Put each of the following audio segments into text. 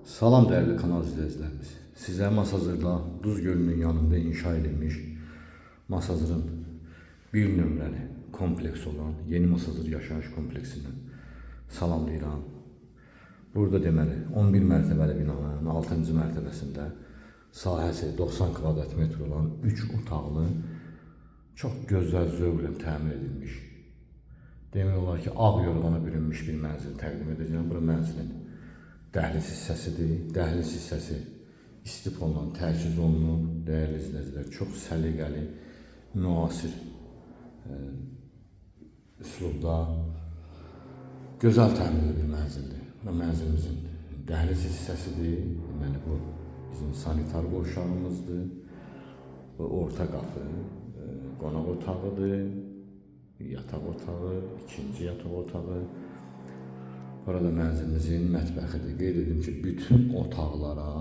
Salam dəyərli kanal izləyicilərimiz. Sizə Masazırda Duz Gölünün yanında inşa edilmiş Masazırın bir nömrəli kompleks olan Yeni Masazır yaşayış kompleksindən salamlayıram. Burada deməli 11 mərtəbəli binanın 6-cı mərtəbəsində sahəsi 90 kvadrat metr olan 3 otaqlı çox gözəl zövqlə təmir edilmiş, demək olar ki, ağ yorğana bürünmüş bir mənzil təqdim edəcəm. Bura mənzilin dəhliz hissəsidir. Dəhliz hissəsi istipolla təchiz olunub. Dəyərli izləyicilər, çox səliqəli, müasir üslubda gözəl təmirli bir mənzildir. Bura mənzilimizin dəhliz hissəsidir. Deməli, bu bizim sanitar qovşağımızdır. Bu orta qapı, qonaq otağıdır, yataq otağı, ikinci yataq otağı. Burada mənzilimizin mətbəxidir. Qeyd edim ki, bütün otaqlara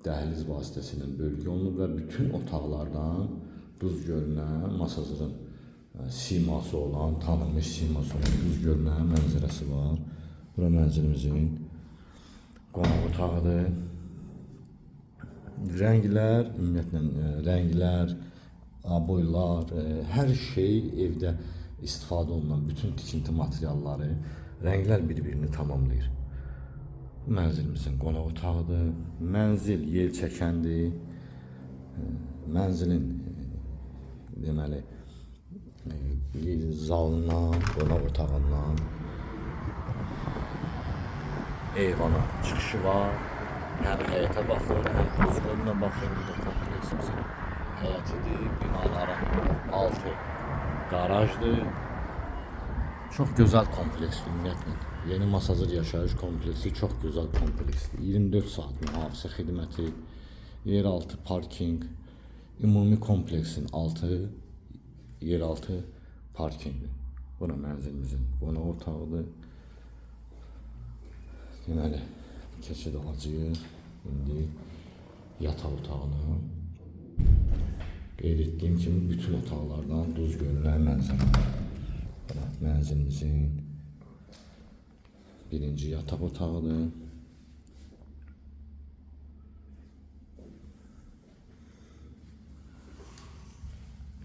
dəhliz vasitəsilə bölgü olunub və bütün otaqlardan Duz Gölünə, Masazırın siması olan, tanınmış siması olan Duz Gölünə mənzərəsi var. Bura mənzilimizin qonaq otağıdır. Rənglər, ümumiyyətlə rənglər, aboylar, hər şey evdə istifadə olunan bütün tikinti materialları, rənglər bir-birini tamamlayır. Bu mənzilimizin qonaq otağıdır. Mənzil yel çəkəndir. Mənzilin deməli zalından, qonaq otağından eyvana çıxışı var. Həm həyətə baxır, həm Duz Gölünə baxır. Bu da kompleksimizin həyətidir. Binaların altı qarajdır. Çox gözəl kompleksdir ümumiyyətlə. Yeni Masazır yaşayış kompleksi çox gözəl kompleksdir. 24 saat mühafizə xidməti, yeraltı parkinq, ümumi kompleksin altı yeraltı parkinqdir. Bura mənzilimizin qonaq otağıdır. Deməli, keçid alacağıq. İndi yataq otağına. Qeyd etdiyim kimi bütün otaqlardan Duz Gölünə mənzərə var. Bura mənzilimizin birinci yataq otağıdır.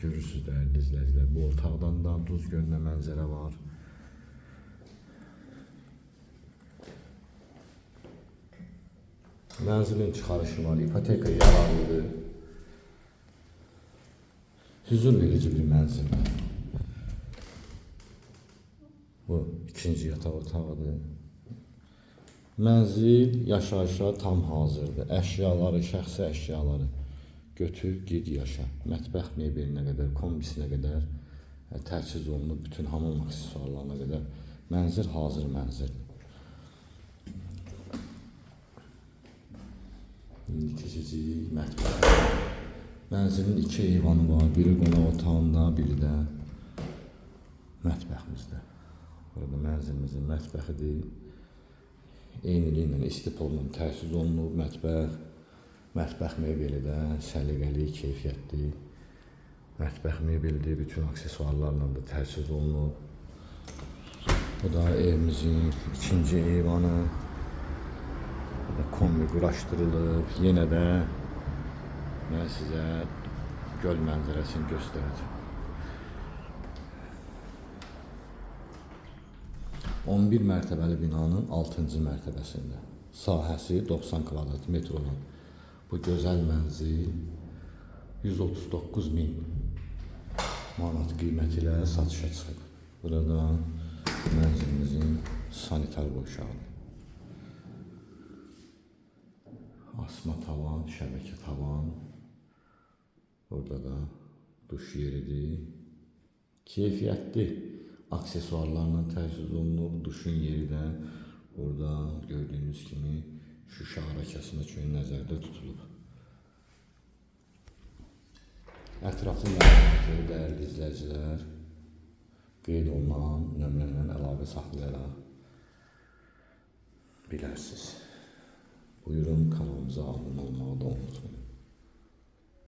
Görürsünüz dəyərli izləyicilər, bu otaqdan da Duz Gölünə mənzərə var. Mənzilin çıxarışı var, ipoteka yararlıdır. Hüzur verici bir mənzildir. Bu ikinci yataq otağıdır. Mənzil yaşayışa tam hazırdır. Əşyaları, şəxsi əşyaları götür, ged yaşa. Mətbəx mebelinə qədər, kombisinə qədər təchiz olunub, bütün hamam aksesuarlarına qədər mənzil hazır mənzildir. İndi keçəcəyik mətbəxə. Mənzilin iki eyvanı var. Biri qonaq otağında, biri də mətbəximizdə. Burada mənzilimizin mətbəxidir. Eyniliklə istipolla təchiz olunub mətbəx. Mətbəx mebeli də səliqəli, keyfiyyətli. Mətbəx mebelidir, bütün aksesuarlarla da təchiz olunub. Bu da evimizin ikinci eyvanı. Burada kombi quraşdırılıb. Yenə də mən sizə göl mənzərəsini göstərəcəm. 11 mərtəbəli binanın 6-cı mərtəbəsində sahəsi 90 kvadrat metr olan bu gözəl mənzil 139 min manat qiyməti ilə satışa çıxıb. Burada mənzilimizin sanitar qovşağıdır. Asma tavan, şəbəkə tavan. Burada da duş yeridir. Keyfiyyətli aksesuarlarla təchiz olunub. Duşun yeri də burada gördüyünüz kimi şüşə arakəsində üçün nəzərdə tutulub. Ətraflı məlumatı dəyərli izləyicilər qeyd olunan nömrə ilə əlaqə saxlayaraq bilərsiniz. Buyurun, kanalımıza abunə olmağı da unutmayın.